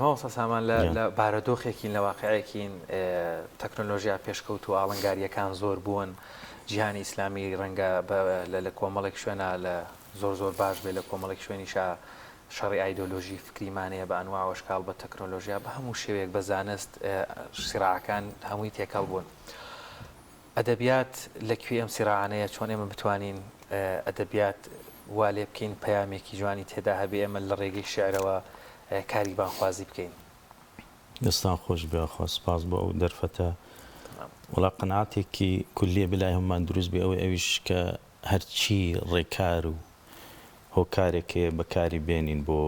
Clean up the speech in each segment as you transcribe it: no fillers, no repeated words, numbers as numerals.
مامۆستا سامان لە لە بارودۆخێکین لە واقعێکین تەکنۆلۆژیا پێشکەوتووە ئاڵنگارییەکان زۆر بوون جیهانی ئیسلامی ڕەنگە لە کۆمەڵێک شوێنا لە زۆر زۆر باش بێ لە کۆمەڵێک شوێنیشا شەڕی ئایدۆلۆژی فکریمان هەیە بە ئەنواع و ئەشکاڵ بە تەکنۆلۆژیا بە هەموو شێوەیەک بە زانست سیراعەکان هەمووی تێکەڵ بوون. ئەدەبیات لە کوێی ئەم سیراعانەیە؟ چۆن ئێمە بتوانین ئەدەبیات وا لێ بکەین پەیامێکی جوانی تێدا هەبێ ئێمە لە ڕێگەی شیعرەوە کاری بانگخوازی بکەین؟ دەستان خۆش بێ یاخوا سپاس بۆ ئەو دەرفەتە. وەڵا قەناعەتێکی کولیە بێ لای هەموومان دروست بێ ئەوەی ئەویش کە هەرچی ڕێکار و هۆکارێک هەیە بەکاری بێنین بۆ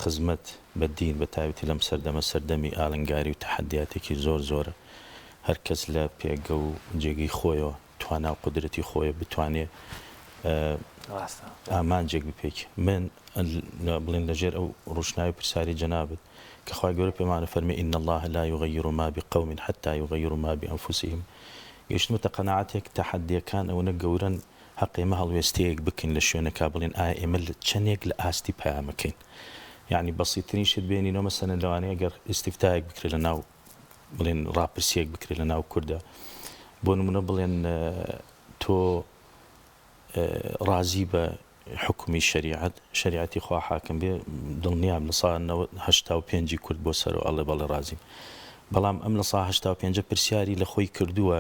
خزمەت بە دین بە تایبەتی لەم سەردەمە سەردەمی ئالنگاری و تەحەدیاتێکی زۆر زۆرە هەر کەس لە پێگە و جێگەی خۆیەوە توانا و قودرەتی خۆیە بتوانێ ئامانجێک بپێکی من بڵێن لە ژێر ئەو ڕوشناوی پرسیاری جەنابت کە خوای گەورە پێمان ئەفەرمێ ان اللە لا یغیر ما بقوم حتی یغیروا ما بانفسهم گەیشتمەتە قەناعەتێک تەحەدیەکان ئەوەنە گەورەن هەقە ئێمە هەڵوێستەیەک بکەین لە شوێنەکا بڵێین ئایا ئێمە لە چەنێک لە ئاستی پەیامەکەین یانی بەسیترین شت بێنینەوە مەسەلەن لەوانەیە گەر ئیستیفتایەک بکرێت لە ناو بڵێن ڕاپرسیەک بکرێت لە ناو کوردە بۆ نمونە بڵێن تۆ ڕازی بە حکومی شەریعەت شەریعەتی خوا حاکم بێ دڵنیام لە سا 85 کورد بۆ سەرەوە ئەڵێ بەڵێ ڕازیم بەڵام ئەم لە سا 85 پرسیاری لە خۆی کردووە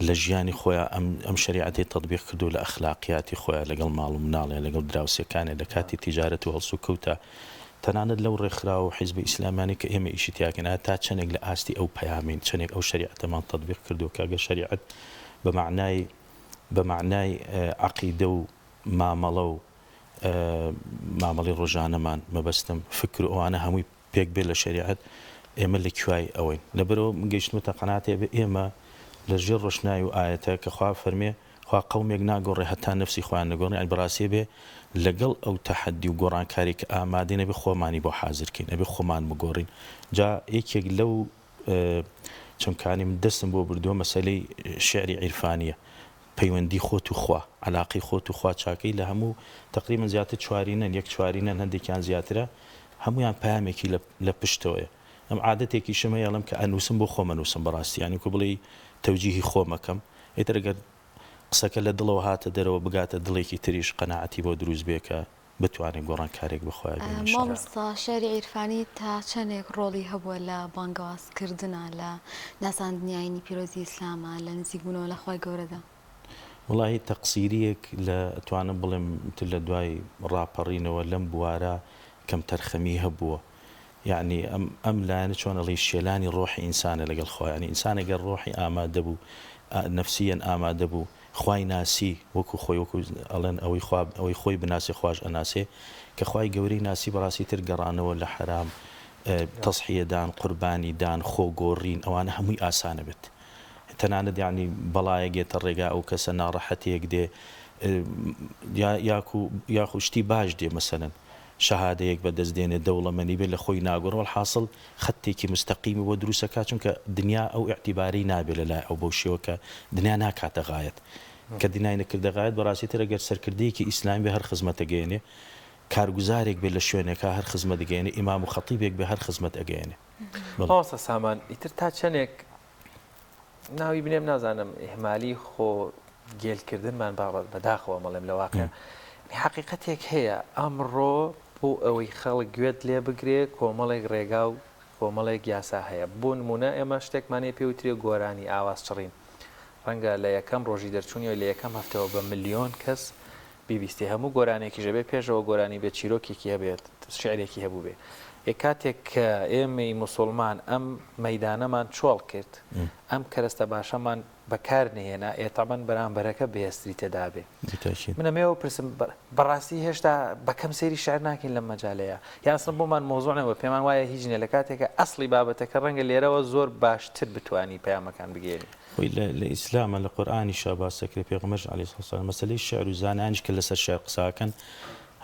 لە ژیانی خۆیا ئەم ئەم شەریعەتەی تەتبیق کردووە لە ئەخلاقیاتی خۆیا لەگەڵ ماڵ و مناڵیا لەگەڵ دراوسێکانیا لە کاتی تیجارەت و هەڵسوکەوتا تەنانەت لەو ڕێکخراو و حیزبە ئیسلامیانەی کە ئێمە ئیشی تیاکەین ئایا تا چەنێک لە ئاستی ئەو پەیامەین چەنێک ئەو شەریعەتەمان تەتبیق کردووە کە ئەگەر شەریعەت بە مەعنای بە مەعنای عەقیدە و مامەڵە و مامەڵەی ڕۆژانەمان مەبەستم فکر و ئەوانە هەمووی پێک بێت لە شەریعەت ئێمە لە کوای ئەوەین لەبەرئەوە من گەیشتمەتە قەناعەتێ ئەبێ ئێمە لە ژێر ڕۆشنای و ئایەتە کە خوا فەرمێ خوا قەومێک ناگۆڕێ هەتا نەفسی خۆیان نەگۆڕن یانی بەڕاستی ئەبێ لەگەڵ ئەو تەحەدی و گۆڕانکاری کە ئامادەین ئەبێ خۆمانی بۆ حازر کەین ئەبێ خۆمان بگۆڕین جا یەکێک لەو چەمکانەی من دەستم بۆ بردووە مەسەلەی شیعری عیرفانیە پەیوەندی خۆت و خوا، عەلاقەی خۆت و خوا چاکەی لە هەموو تەقریبەن زیاتر چوارینەن، یەک چوارینەن هەندێکیان زیاترە، هەموویان پەیامێکی لە لە پشتەوەیە. ئەم عادەتێکیشم هەیە ئەڵێم کە ئەنووسم بۆ خۆم ئەنووسم بەڕاستی یانی وەکوو بڵێی تەوجیهی خۆم ئەکەم، ئیتر ئەگەر قسەکە لە دڵەوە هاتە دەرەوە بگاتە دڵێکی تریش قەناعەتی بۆ دروست بێ کە بتوانێ گۆڕانکاریەک بە خۆیا بێنێ ان شاء اللە. مامۆستا شیعری عیرفانی تا چەندێک ڕۆڵی هەبووە لە بانگەواز کردنا لە ناساندنی ئاینی پیرۆزی ئیسلاما لە نزیک بوونەوە لە خوای گەورەدا؟ وەڵاهی تەقسیریەک لە ئەتوانم بڵێم تر لە دوای ڕاپەڕینەوە لەم بوارە کەمتەرخەمی هەبووە یەعنی ئەم ئەم لایەنە چۆن ئەڵێی شێلانی ڕۆحی ئینسانە لەگەڵ خوا یەعنی ئینسان ئەگەر ڕۆحی ئامادە بوو نەفسیەن ئامادە بوو خوای ناسی وەکو خۆی وەکو ئەڵێن ئەوەی خوا ئەوەی خۆی بناسێ خواش ئەناسێ کە خوای گەورەی ناسی بەڕاستی تر گەڕانەوە لە حەرام تەزحیە دان قوربانی دان خۆ گۆڕین ئەوانە هەمووی ئاسانە بێت تەنانەت یانی بەڵایەک یەتە ڕێگا ئەو کەسە ناڕەحەتیەک دێ یاکو یاخو شتی باش دێ مەسەلەن شەهادەیەک بەدەست دێنێ دەوڵەمەنی بێ لە خۆی ناگۆڕێ وەلحاسڵ خەتێکی موستەقیمی بۆ دروست ئەکا چونکە دنیا ئەو ئیعتیبارەی نابێ لە لای ئەو بەو شێوە کە دنیا ناکاتە غایەت کە دنیای نەکردە غایەت بەڕاستی تر ئەگەر سەرکردەیەکی ئیسلامی بێ هەر خزمەت ئەگەیەنێ کارگوزارێک بێ لە شوێنێکا هەر خزمەت ئەگەیەنێ ئیمام و خەتیبێک بێ هەر خزمەت ئەگەیەنێ بەڵێ. مامۆستا سامان ئیتر تا چەنێک ناوی بنێم نازانم ئیهمالی خۆ گێل کردنمان با بەداخەوە مەڵێم لە واقع حەقیقەتێک هەیە ئەمڕۆ بۆ ئەوەی خەڵک گوێت لێ بگرێ کۆمەڵێک ڕێگا و کۆمەڵێک یاسا هەیە بۆ نمونە ئێمە شتێکمان هەیە پێوترێ گۆرانی ئاواز چڕین ڕەنگە لە یەکەم ڕۆژی دەرچوونیەوە لە یەکەم هەفتەوە بە ملیۆن کەس بیبیستێ هەموو گۆرانێکیش ئەبێ پێشەوە گۆرانی بێت چیرۆکێکی هەبێت شیعرێکی هەبووبێ ئێ کاتێک کە ئێمەی موسوڵمان ئەم مەیدانەمان چۆڵ کرد ئەم کەرەستە باشەمان بەکار نەهێنا ئێ تەبەن بەرامبەرەکە بەهێزتری تێدا بێ من ئەمەوێ پرسم بەڕاستی هێشتا بەکەم سەیری شعر ناکەین لەم مەجالەیە یان ئەسڵەن بۆمان مەوزوع نەبووە پێمان وایە هیچ نییە لە کاتێکە ئەسڵی بابەتەکە ڕەنگە لێرەوە زۆر باشتر بتوانی پەیامەکان بگەیەنی. خۆی لە لە ئیسلاما لە قورئانیشا باس دەکرێ پێغەمبەریش علیە الصلوە والسلام مەسەلەی شعر و زانایانیش کە لەسەر شعر قسە ئەکەن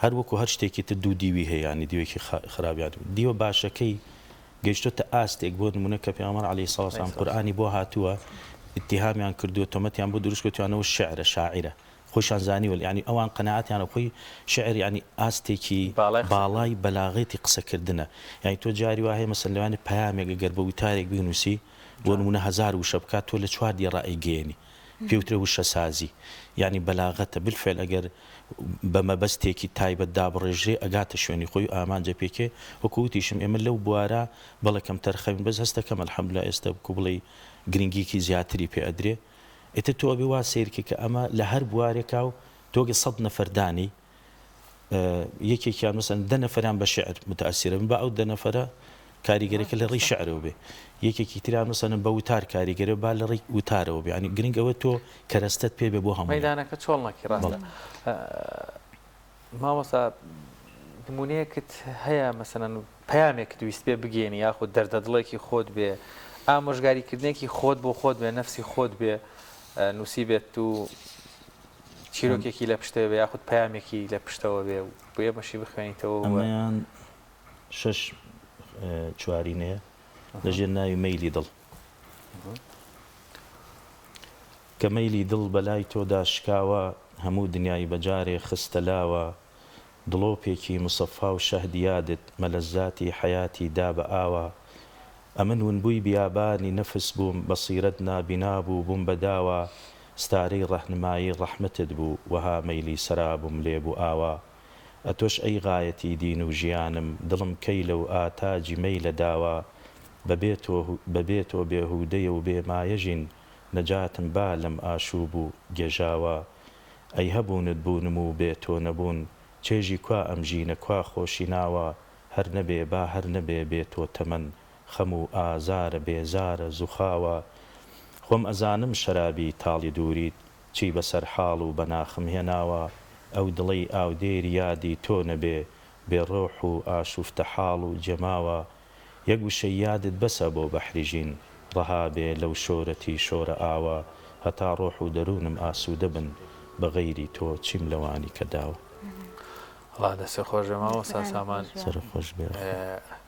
هەر وەکو هەر شتێکی تر دوو دیوی هەیە یانی دیوێکی خراپ یا دیوە باشەکەی گەیشتۆتە ئاستێک بۆ نمونە کە پێغەمبەر علیە الصلوە والسلام قورئانی بۆ هاتووە ئیتیهامیان کردووە تۆمەتیان بۆ دروست کردووە وتیانەوە شعرە شاعیرە. خۆیشان زانیوە یانی ئەوان قەناعەتیانە خۆی شیعر یانی ئاستێکی باڵای قسەکردن. باڵای بەلاغەتی قسەکردنە یانی تۆ جاری وا هەیە مەسەلەن لەوانەیە پەیامێک ئەگەر بە وتارێک بینوسی بۆ نمونە هەزار وشە بکات تۆ لە چوار دێڕا ئەیگەیەنی پێی وترێ وشەسازی یانی بەلاغەتە بالفعل ئەگەر بە مەبەستێکی تایبەت دابڕێژرێ ئەگاتە شوێنی خۆی و ئامانج ئەپێکێ وەکو وتیشم ئێمە لەو بوارە بەڵێ کەمتەرخەمین بەس هەستەکەم الحمدللە ئێستا وەکو بڵێی گرنگیەکی زیاتری پێ ئەدرێ ئیتر تۆ ئەبێ وا سەیر کەی کە ئەمە لە هەر بوارێکا و تۆ گەر سەت نەفەر دانێی یەکێکیان مەسەن دە نەفەریان بە شعر متەئەسیرە بن با ئەو دە نەفەرە کاریگەرەکە لە ڕێی شعرەوە بێ یەکێکی تریان مەسەن بە وتار کاریگەرە با لە ڕێی وتارەوە بێ یانی گرنگ ئەوە تۆ کەرەستەت پێ بێ بۆ هەموو مەیدانەکە چۆڵ نەکی ڕاستە مامۆستا نمونەیەکت هەیە مەسەلەن پەیامێکت ویست بێ بگەیەنی یاخود دەردە دڵێکی خۆت بێ ئامۆژگاری کردنێکی خۆت بۆ خۆت بێ نەفسی خۆت بێ نووسی بێت و چیرۆکێکی لە پشتەوە بێ یاخود پەیامێکی لە پشتەوە بێ و بۆ ئێمەشی بخوێنیتەوە و ئەمەیان شەش چوارینەیە لەژێر ناوی مەیلی دڵ. کە مەیلی دڵ بەلای تۆدا شکاوە هەموو دنیای بە جارێ خستە لاوە دڵۆپێکی مسەفا و شەهد یادت مەلەزاتی حەیاتی دا بە ئاوە ئەمن ونبووی بیابانی نەفس بووم بەسیرەت نابینا بوو بووم بە داوە ستارەی ڕەهنمایی ڕەحمەتت بوو وەها مەیلی سەرابم لێ بوو ئاوا ئەتۆش ئەی غایەتی دین و ژیانم دڵم کەی لەو ئاتاجی مەیلە داوە بە بێ تۆ بە بێ تۆ بێهوودەیە و بێ مایە ژین نەجاتم با لەم ئاشووب و گێژاوە ئەی هەبوونت بوونم و بێ تۆ نەبوون چێژی کوا ئەم ژینە کوا خۆشی ناوە هەر نەبێ با هەر نەبێ بێ تۆ تەمەن خەم و ئازارە بێزارە زووخاوە خۆم ئەزانم شەرابی تاڵی دووریت چی بەسەر حاڵ و بە ناخم هێناوە ئەو دڵەی ئاودێری یادی تۆ نەبێ بێ ڕۆح و ئاشوفتە حاڵ و جێماوە یەک وشەی یادت بەسە بۆ بەحری ژین ڕەها بێ لەو شۆرەتی شۆرە ئاوە هەتا ڕۆح و دەروونم ئاسوودە بن بە غەیری تۆ چیم لەوانی کە داوە. وەڵا دەستت خۆش بێ مامۆستا سامان. سەرت خۆش بێ یاخوا.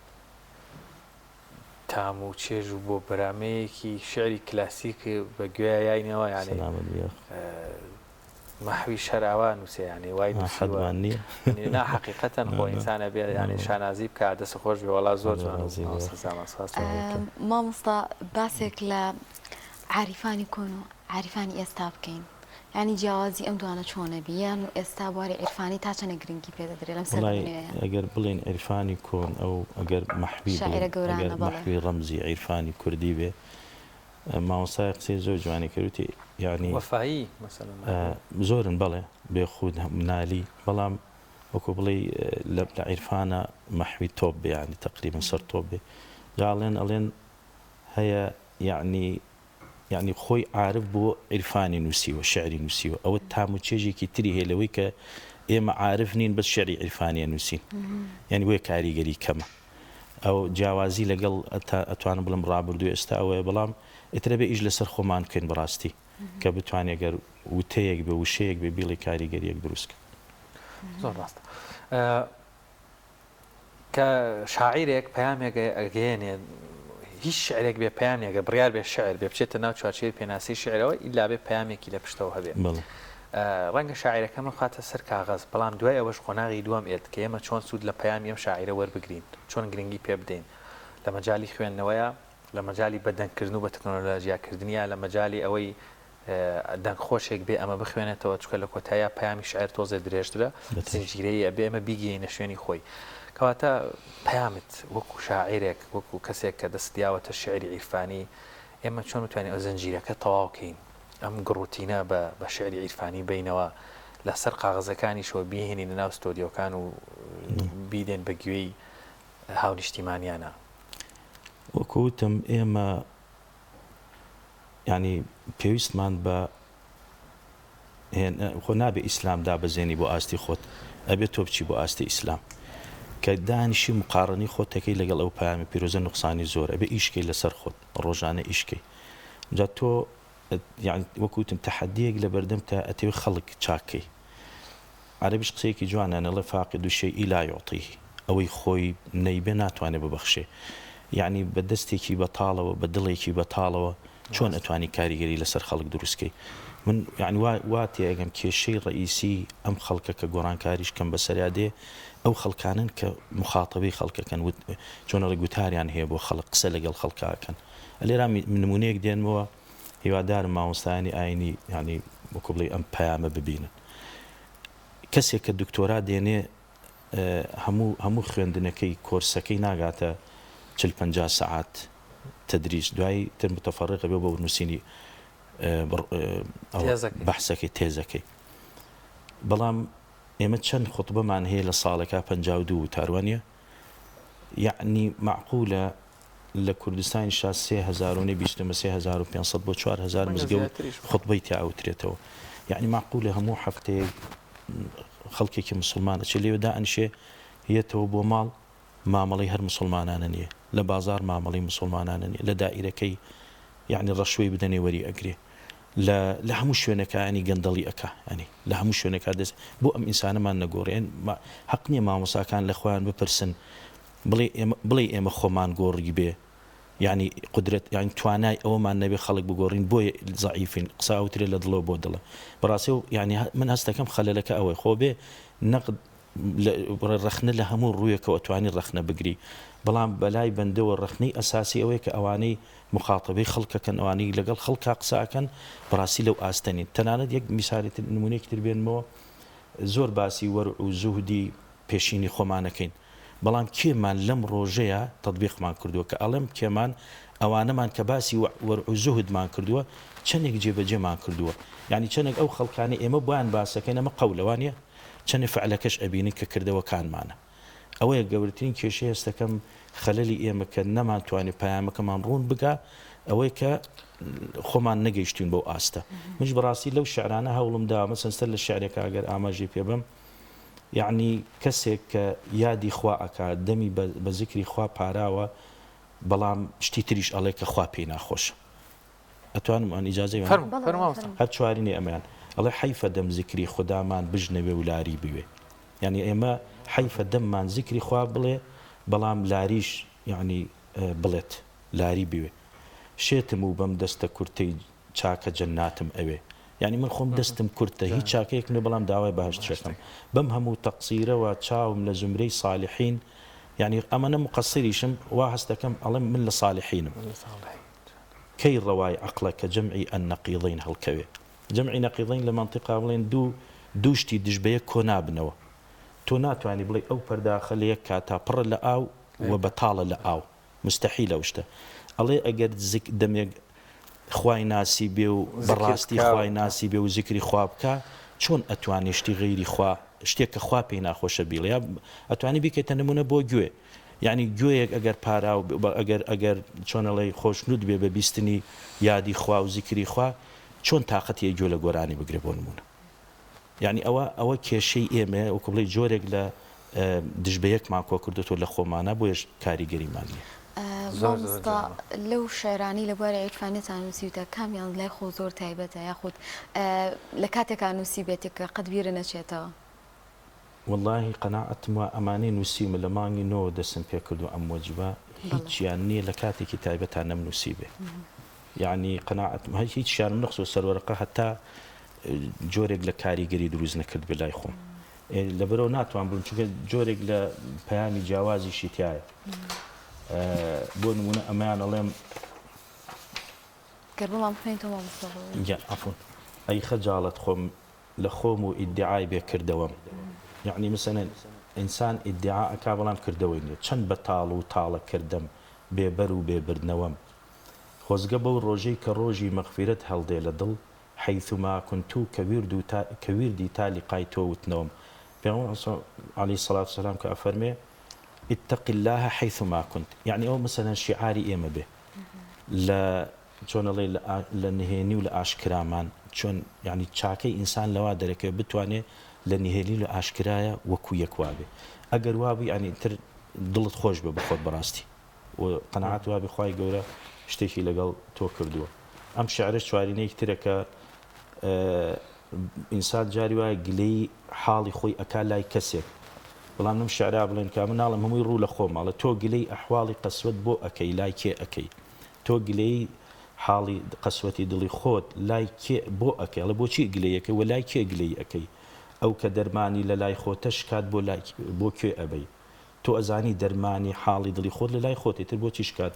تام و چێژ و بۆ بەرامەیەکی شیعری کلاسیک بە گوێیا یاینەوە یانی سەلامەت بی یاخوا. مەحویش هەر ئاوا نووسێ یانی وای نووسیوە حەدمان نییە نا حەقیقەتەن خۆ ئینسان ئەبێ یانی شانازی بکا دەست خۆش بێ وەڵا زۆر جوان بوو مامۆستا سامان سپاس مامۆستا باسێک لە عاریفانی کۆن و عاریفانی ئێستا بکەین یانی جیاوازی ئەم دوانە چۆنە بی یان و ئێستا بواری عیرفانی تا چەنە گرنگی پێ دەدرێ لەم سەردەمە نوێیە؟ ئەگەر بڵێین عیرفانی کۆن ئەو ئەگەر مەحوی شاعیرە بڵێین ئەگەر گەورانە بەڵێ. مەحوی ڕەمزی عیرفانی کوردی بێ مامۆستایە قسەی زۆر جوانی کرد وتی یانی وەفایی مەسەلەن مەحوی. زۆرن بەڵێ بێخود نالی بەڵام وەکو بڵێی لە لە عیرفانا مەحوی تۆپ بێ یانی تەقریبەن سەر تۆپ بێ جا ئەڵێن ئەڵێن هەیە یانی یەعنی خۆی عارف بووە عیرفانی نووسیوە شیعری نووسیوە ئەوە تام و چێژێکی تری هەیە لەوەی کە ئێمە عارف نین بەس شیعری عیرفانی ئەنووسین یانی بۆیە کاریگەری کەمە ئەو جیاوازی لەگەڵ ئەتوانم بڵێم ڕابردوو ئێستا ئەوەیە بەڵام ئیتر ئەبێ ئیش لەسەر خۆمان بکەین بەڕاستی کە بتوانێت گەر وتەیەک بێ وشەیەک بێ بیڵی کاریگەریەک دروست کە. زۆر ڕاستە. کە شاعیرێک پەیامێک ئەگەیەنێ هیچ شعرێک بێ پەیام نیە گەر بڕیار بێ شعر بێ بچێتە ناو چوارچێوەی پێناسەی شعرەوە ئیلا بێ پەیامێکی لە پشتەوە هەبێ ڕەنگە شاعیرەکە ئەمە بخاتە سەر کاغەز بەڵام دوای ئەوەش قۆناغی دووەم ئێت کە ئێمە چۆن سوود لە پەیامی ئەم شاعیرە وەربگرین چۆن گرنگی پێ بدەین لە مەجالی خوێندنەوەیا لە مەجالی بەدەنگکردن و بە تەکنۆلۆژیاکردنیا لە مەجالی ئەوەی دەنگ خۆشێک بێ ئەمە بخوێنێتەوە چونکە لە کۆتاییا پەیامی شعر تۆزێ درێژترە زنجیرەیی ئەبێ ئێمە بیگەینە شوێنی خۆی کەواتە پەیامت وەکو شاعیرێک وەکو کەسێک کە دەست یاوەتە شعری عیرفانی ئێمە چۆن بتوانین ئەو زنجیرەکە تەواو کەین ئەم گڕوتینە بە بە شعری عیرفانی بینەوە لەسەر قاغەزەکانیشەوە بیهێنینە ناو ستۆدیۆکان و بیدەین بە گوێی هاونیشتیمانیانە. وەکو وتم ئێمە یانی پێویستمان بە خۆ نابێ ئیسلام دابەزێنی بۆ ئاستی خۆت ئەبێ تۆ بچی بۆ ئاستی ئیسلام کە دانیشی مقاڕنی خۆتەکەی لەگەڵ ئەو پەیامی پیرۆزە نوقسانی زۆر ئەبێ ئیشکەی لەسەر خۆت ڕۆژانە ئیشکەی جا تۆ یانی وەکو وتم تەحەدیەک لە بەردەمتە ئەتەوێ خەڵک چاککەی عەرەبیش قسەیەکی جوانە ئەڵێ فاقد الشیء لا یعطیه ئەوەی خۆی نەیبێ ناتوانێ ببەخشێ یەعنی بە دەستێکی بەتاڵەوە بە دڵێکی بەتاڵەوە چۆن ئەتوانی کاریگەری لەسەر خەڵک دروست کەی. من یانی وا وا تێئەگەم کێشەی ڕەئیسی ئەم خەڵکە کە گۆڕانکاریش کەم بەسەریا دێ ئەو خەڵکانەن کە موخاتەبەی خەڵکەکەن وت چۆن ئەڵێ گوتاریان هەیە بۆ خەڵک قسە لەگەڵ خەڵکا ئەکەن ئەلێرا نمونەیەک دێنمەوە هیوادارم مامۆستایانی ئاینی یانی وەکو بڵێی ئەم پەیامە ببینن کەسێک کە دکتۆرا دێنێ هەموو هەموو خوێندنەکەی کۆرسەکەی ناگاتە چل 50 سەعات تدریس دوای تر متفرغ بێ بۆ نووسینی بەحسەکەی تێزەکەی بەڵام ئێمە چەند خوتبەمان هەیە لە ساڵێکا 52 وتار وانە یعنی معقولە لە کوردستانی شا 3000 و 3500 بۆ 4000 مزگەوت خوتبەی تیا ئەوترێتەوە یعنی معقولە هەموو هەفتەیەک خەڵکێکی مسلمان ئەچێ لێوە دائەنیشێ یەتەوە بۆ ماڵ مامەڵەی هەر موسڵمانانە نیە لە بازاڕ مامەڵەی موسڵمانانە نیە لە دائیرەکەی یەعنی ڕەشوەی بدەنێ وەری ئەگرێ لە لە هەموو شوێنەکا یانی گەندەڵی ئەکا یانی لە هەموو شوێنەکا دەست بۆ ئەم ئینسانەمان نەگۆڕێ حەق نیە مامۆساکان لە خۆیان بپرسن بڵێ ئێمە بڵێ ئێمە خۆمان گۆڕی بێ یانی قودرەت یانی توانای ئەوەمان نەبێ خەڵک بگۆڕین بۆیە زەعیفین قسە ئەوترێ لە دڵەوە بۆ دڵە بەڕاستی یانی من هەستەکەم خەلەلەکە ئەوەی خۆ بێ نەقد ڕەخنە لە هەموو ڕوویەکەوە ئەتوانی ڕەخنە بگری، بەڵام بەلای بەندەوە ڕەخنەی ئەساسی ئەوەیە کە ئەوانەی موخاتەبەی خەڵک ئەکەن، ئەوانەی لەگەڵ خەڵکا قسە ئەکەن بەڕاستی لەو ئاستە نین. تەنانەت یەک میسالی تر، نموونەیەکی تر بێنمەوە، زۆر باسی وەرع و زوهدی پێشینی خۆمان ئەکەین، بەڵام کێمان لەم ڕۆژەیا تەتبیقمان کردووە؟ کە ئەڵێم کێمان، ئەوانەمان کە باسی وەرع و زوهدمان کردووە چەندێک جێبەجێمان کردووە؟ یانی چەندێک ئەو خەڵکانەی ئێمە بۆیان باس ئەکەین ئەمە قەولە وانیە؟ چەنێ فعلەکەش ئەبینین کە کردەوەکانمانە. ئەوەیە گەورەترین کێشەی هەستەکەم خەلەلی ئێمە کە نەمانتوانی پەیامەکەمان ڕوون بگا ئەوەیە کە خۆمان نەگەیشتوین بەو ئاستە. منیش بەڕاستی لەو شعرانە هەوڵم داوە مەسەن سەر لە شعرێکا گەر ئاماژەی پێ بەم یەعنی کەسێک کە یادی خوا ئەکا دەمی بە زیکری خوا پاراوە بەڵام شتی تریش ئەڵێ کە خوا پێی ناخۆشە. ئەتوانم ئەن ئیجازەی وان؟ فەرموو فەرموو مامۆستا. هەر چوارینەی ئەمەیان ئەڵێ حەیفە دەم زیکری خودامان بژنەوێ و لاری بوێ یانی ئێمە حەیفە دەممان زیکری خوا بڵێ بەڵام لاریش یانی بڵێت لاری بوێ شێتم و بەم دەستە کورتەی چاکە جەناتم ئەوێ یانی من خۆم دەستم کورتە هیچ چاکەیەکم نیە بەڵام داوای بەهەشت شەکەم بەم هەموو تەقسیرەوە چاوم لە زومرەی ساڵحین یانی ئەمەنە موقەسیریشم وا هەست دەکەم ئەڵێم من لە ساڵحینم. کەی ڕەوای عەقڵە کە جەمعی النقیضین هەڵکەوێ؟ جەمعی نەقیضین لە مەنتیقا بڵێن دوو دوو شتی دژ بە یەک کۆ نابنەوە. تۆ ناتوانی بڵێی ئەو پەرداخە لە یەک کاتا پڕە لە ئاو و بەتاڵە لە ئاو. موستەحیلە ئەو شتە. ئەڵێ ئەگەر زک دەمێک خوای ناسی بێ و بە ڕاستی خوای ناسی بێ و زیکری خوا بکا چۆن ئەتوانێ شتی غەیری خوا شتێک کە خوا پێی ناخۆشە بیڵێ یا ئەتوانی بیکەیتە نموونە بۆ گوێ. یانی گوێیەک ئەگەر پاراو ئەگەر ئەگەر چۆن ئەڵێی خۆشنوود بێ بە بیستنی یادی خوا و زیکری خوا چۆن تاقەتی هەیە گوێ لە گۆرانی بگرێ بۆ نموونە یانی ئەوە ئەوە کێشەی ئێمەیە وەکو بڵێی جۆرێک لە دژ بە یەکمان کۆ کردۆتەوە لە خۆمانا بۆیەش کاریگەریمان نییە. زۆر زۆر مامۆستا جوانە. لەو شعرانەی لە بواری عیرفانیتان نووسیوتە کامیان لای خۆو زۆر تایبەتە یاخود لە کاتێکا نووسیبێتی کە قەت بیرت نەچێتەوە؟ وەڵاهی قەناعەتم وا ئەمانەی نووسیومە لە مانگی نۆوە دەستم پێ کردووە ئەم وەجبە هیچیان نییە لە کاتێکی تایبەتا نەمنووسیبێ یەعنی قەناعەتم هەر هیچیانم نەخستووە سەر وەرەقە هەتا جۆرێک لە کاریگەری دروست نەکردبێ لای خۆم لەبەرەوە ناتوان بڵێم چونکە جۆرێک لە پەیامی جیاوازیشی تایە بۆ نمونە ئەمەیان ئەڵێم گەر بۆمان بخوێنیتەوە مامۆستا بڵێ. گیان عەفوون ئەی خەجاڵەت خۆم لە خۆم و ئیدعای بێ کردەوەم یەعنی مسەلەن ئینسان ئیدعا ئەکا بەڵام کردەوەی نیە چەند بەتاڵ و تاڵە کردەم بێ بەر و بێ بردنەوەم خۆزگە بەو ڕۆژەی کە ڕۆژی مەغفیرەت هەڵدێ لە دڵ حیثما کنت کە ویرد و تا کە ویردی تا لیقای تۆ وتنەوەم پێغەمبەر صلی علیە الصلوة والسلام کە ئەفەرمێ اتق اللە حیثما کنت یەعنی ئەوە مەسەلەن شیعاری ئێمە بێ لە چۆن ئەڵێی لە لە نهێنی و لە ئاشکرامان چۆن یانی چاکەی ئینسان لەوا دەرەکەوێ بتوانێ لە نهێنی و لە ئاشکرایە وەکو یەک وابێ ئەگەر وابوو یانی تر دڵت خۆش بێ بەخۆت بەڕاستی و قەناعەت وابێ خوای گەورە شتێکی لەگەڵ تۆ کردووە ئەم شعرەش چوارینەیەکی ترە کە ئینسان جاری وایە گلەیی حاڵی خۆی ئەکا لای کەسێک بەڵام لەم شعرا بڵێن کە من ناڵێم هەمووی ڕوو لە خۆم ئەڵێ تۆ گلەی ئەحواڵی قەسوەت بۆ ئەکەی لای کێ ئەکەی تۆ گلەیی. حاڵی قەسوەتی دڵی خۆت لای کێ بۆ ئەکەی ئەڵێ بۆچی گلەیی ئەکەی وە لای کێ گلەیی ئەکەی ئەو کە دەرمانی لە لای خۆتە شکات بۆ لای بۆ کوێ ئەبەی تۆ ئەزانی دەرمانی حاڵی دڵی خۆت لە لای خۆتە ئیتر بۆچی شکات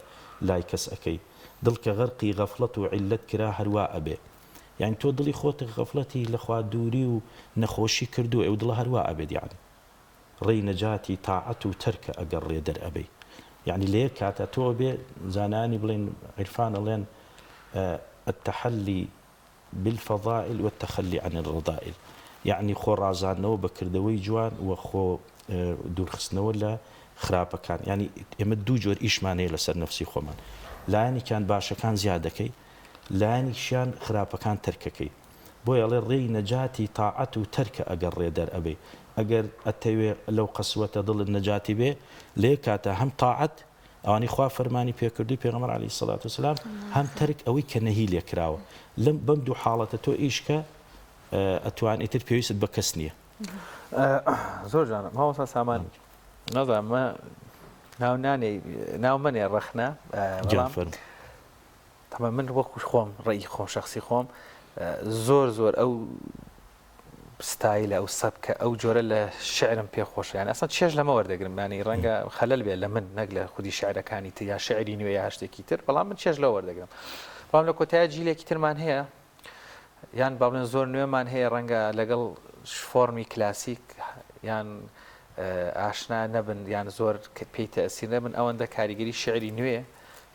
لای کەس ئەکەی دڵ کە غەرقی غەفڵەت و عیللەت کرا هەروا ئەبێ یانی تۆ دڵی خۆت غەفڵەتی لە خوا دووری و نەخۆشی کردووە ئەو دڵە هەروا ئەبێت یانی ڕێی نەجاتی تاعەت و تەرکە ئەگەر ڕێ دەر ئەبەی یانی لە یەک کاتا تۆ ئەبێ زانایانی بڵێن عیرفان ئەڵێن التحلی بالفضائل والتخلی عن الرذائل یانی خۆ ڕازاندنەوە بە کردەوەی جوان و خۆ دوورخستنەوە لە خراپەکان یانی ئێمە دوو جۆر ئیشمان هەیە لەسەر نەفسی خۆمان لایەنێکیان باشەکان زیاد دەکەی لایەنیکشیان خراپەکان تەرکەکەی بۆیە ئەڵێ ڕێی نەجاتی تاعەت و تەرکە ئەگەر ڕێ دەر ئەبەی ئەگەر ئەتەوێ لەو قەسوەتە دڵت نەجاتی بێ لە یەک کاتا هەم تاعەت ئەوانەی خوا فەرمانی پێ کردووی پێغەمبەر علیە الصلوة والسلام هەم تەرک ئەوەی کە نەهی لێ کراوە لەم بەم دوو حاڵەتە تۆ ئیش کە ئەتوان ئیتر پێویستت بە کەس نییە. زۆر جوانە مامۆستا سامان نازانم ناو نانێ ناو مەنێ ڕەخنە بەڵام تەبعەن من وەکو خۆم ڕەئی خۆم شەخسی خۆم زۆر زۆر ئەو ستایلە ئەو سەبکە ئەو جۆرە لە شعرم پێ خۆشە یان ئەسڵەن چێژ لەمە وەردەگرم یانی ڕەنگە خەلەل بێت لە من نەک لە خودی شعرەکانی تر یا شعری نوێ یا هەر شتێکی تر بەڵام من چێژ لەوە وەردەگرم بەڵام لە کۆتایی جیلێکی ترمان هەیە یان با بڵێن زۆر نوێمان هەیە ڕەنگە لەگەڵ فۆرمی کلاسیک یان ئاشنا نەبن یان زۆر پێی تەئسیر نەبن ئەوەندە کاریگەری شعری نوێ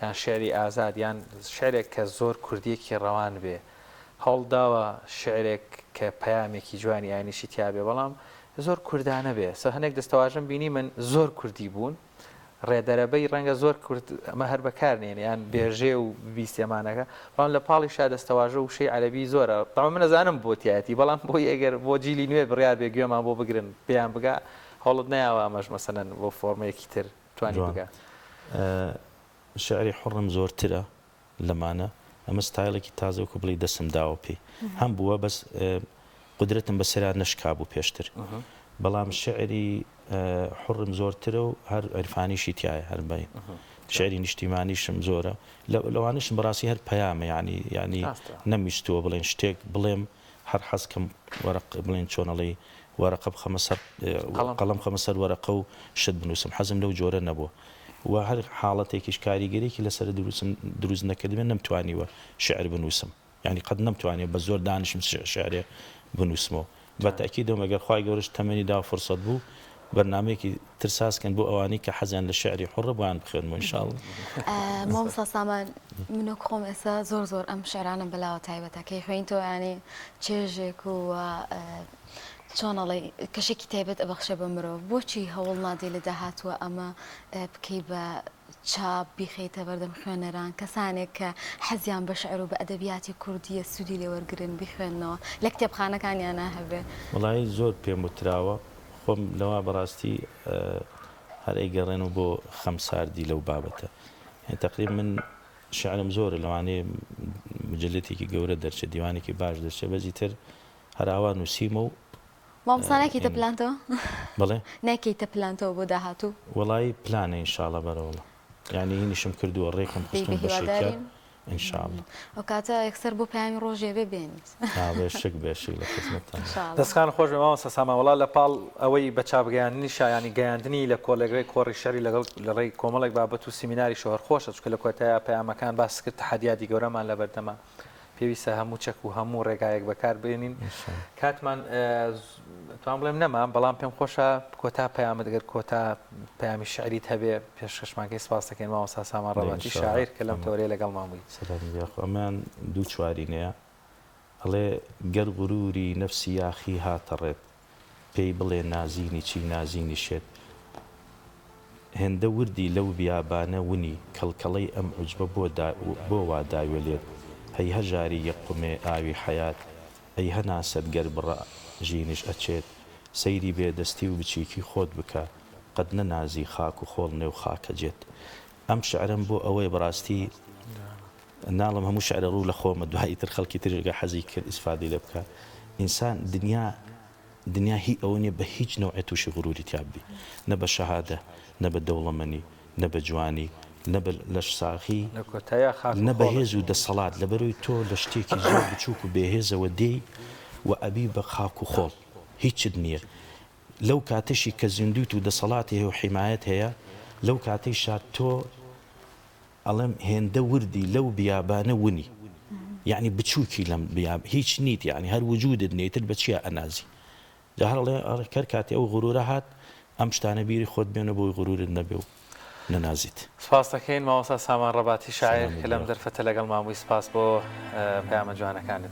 یان شعری ئازاد یان شعرێک کە زۆر کوردیەکی ڕەوان بێ هەوڵداوە شعرێک کە پەیامێکی جوانی ئاینیشی تیابێ بەڵام زۆر کوردانە بێ سە هەنێک دەستەواژەم بینی من زۆر کوردی بوون ڕێدەرەبەی ڕەنگە زۆر کورد ئەمە هەر بەکار نێنێ یان بێژێ و ببیستێ ئەمانەکە بەڵام لە پاڵیشا دەستەواژە و وشەی عەرەبی زۆرە تەبعەن من ئەزانم بۆ تیایەتی بەڵام بۆی ئەگەر بۆ جیلی نوێ بڕیار بێ گوێمان بۆ بگرن پێیان بگا هەوڵت نەیاوە ئەمەش مەسەلەن بۆ فۆرمێکی تر توانی جوان بگا. شعری حوڕم زۆرترە لەمانە ئەمە ستایڵێکی تازە وەکو بڵێی دەستم داوە پێی هەم بووە بەس قودرەتم بەسەرا نەشکابوو پێشتر بەڵام شعری حوڕم زۆرترە و هەر عیرفانیشی تایە هەر بە شعری نیشتیمانیشم زۆرە لەوانەشم بەڕاستی هەر پەیامە یعنی یعنی نەمویستووە بڵێن شتێک بڵێم هەر حەز کەم وەرەق بڵێن چۆن ئەڵێی وەرەقە بخەمە سەر قەڵەم خەمە سەر وەرەقە و شت بنووسم حەزم لەو جۆرە نەبووە و هەر حاڵەتێکیش کاریگەریی لەسەر دروستم دروست نەکردبێ نەمتوانیوە شعر بنووسم یانی قەت نەمتوانیوە بە زۆر دانیشم شعرێ بنووسمەوە بە تەئکیدەوە ئەگەر خوای گەورەش تەمەنی دا و فرسەت بوو بەرنامەیەکی تر ساز کەن بۆ ئەوانەی کە حەزیان لە شعری حوڕە بۆیان بخوێنمەوە ان شاء اللە. مامۆستا سامان من وەک خۆم ئێستا زۆر زۆر ئەم شعرانەم بەلاوە تایبەتە کەی خوێنیتەوە یانی چێژێک و چۆن ئەڵێی کەشێکی تایبەت ئەبەخشێ بە مرۆڤ بۆچی هەوڵ نادەی لە داهاتووە ئەمە بکەی بە چاپ بیخەیتە بەردەم خوێنەران کەسانێک کە حەزیان بە شعر و بە ئەدەبیاتی کوردیە سوودی لێ وەرگرن بیخوێننەوە لە کتێبخانەکانیانا هەبێ. وەڵایی زۆر پێم وتراوە خۆم لەوا بەڕاستی هەر ئەیگەڕێنەوە بۆ خەم ساردی لەو بابەتە یانی تەقریب من شعرم زۆرە لەوانەیە مجلتێکی گەورە دەرچێت دیوانێکی باش دەرچێت بەس ئیتر هەر ئاوا نووسیمە و مامۆستا ناکەیتە پلانتەوە؟ بەڵێ؟ ناکەیتە پلانتەوە بۆ داهاتوو؟ وەڵایی پلانە ان شاءاللە بەرەوەڵا یانی هینیشم کردووە ڕێکم خستوون بەشێکیان ان شاءاللە. ئەوکاتە یەکسەر بۆ پەیامی ڕۆژی ئەبێ بێنیت. ها بێشک بێشک لە خزمەتتان. ان شاءاللە. دەستان خۆش بێ مامۆستا سامان وەڵا لە پاڵ ئەوەی بە چاپ گەیاندنیشا یانی گەیاندنی لە کۆلێگرەی کۆڕی شعری لەگەڵ لە ڕێی کۆمەڵێک بابەت و سیمیناریشەوە هەر خۆشە چونکە لە کۆتاییا پەیامەکان باست کرد تەحەدیاتی گەورەمان لەبەردەمە پێویستە هەموو چەک و هەموو ڕێگایەک بەکار بێنین کاتمان توان بڵێم نەما بەڵام پێم خۆشە کۆتا پەیامت گەر کۆتا پەیامی شعریت هەبێ پێشکەشمانکەی سپاس دەکەین مامۆستا سامان ڕەباتی شاعیر کە لەم تەوەرەیە لەگەڵمان بووی. سەلام یاخوا ئەمەیان دوو چوارینەیە ئەڵێ گەر غروری نەفسی یاخی هاتە ڕێت پێی بڵێ نازینی چی نازینی شێت هێندە وردی لەو بیابانە ونی کەڵکەڵەی ئەم عوجبە بۆ بۆ وا داوێ لێت هەی هەژاری یەک قومێ ئاوی حەیات ئەی هەناسەت گەر بڕە ژینیش ئەچێت سەیری بێ دەستی و بچیکی خۆت بکە قەت نەنازی خاک و خۆڵ نێو خاکە جێت ئەم شعرەم بۆ ئەوەیە بەڕاستی ناڵێم هەموو شعرە ڕوو لە خۆمە دوای ئیتر خەڵکی تریش گەر حەزی کرد ئیسفادەی لێ بکا ئینسان دنیا دنیا هی ئەوە نیە بە هیچ نەوعێ توشی غروری تیا ببی نە بە شەهادە نە بە دەوڵەمەنی نە بە جوانی. نە بە لەشساغی، لە کۆتاییا خاک و نە بە خۆڵت. هێز و دەسەڵات، لەبەرئەوەی تۆ لە شتێکی زۆر بچووک و بێهێزەوە دێی و ئەبی بە خاک و خۆڵ، هیچت نییە. لەو کاتەشی کە زیندوویت و دەسەڵاتی هەیە و حیمایەت هەیە، لەو کاتەیشا تۆ ئەڵێم هێندە وردی لەو بیابانە ونی. یەعنی بچووکی لەم بیاب، هیچ نیت یەعنی هەر وجوودت نییە، ئیتر بە چیا ئەنازی؟ جا هەر ئەڵێ ئەڵێ کەر کاتێ ئەو غرورە هات ئەم شتانە بیری خۆت بێنە بۆی غرورت نەبێ و نەنازیت. سپاست دەکەین مامۆستا سامان ڕەباتی شاعیر سەلامت کە لەم بێ. دەرفەتە لەگەڵمان بووی سپاس بۆ پەیامە جوانەکانت.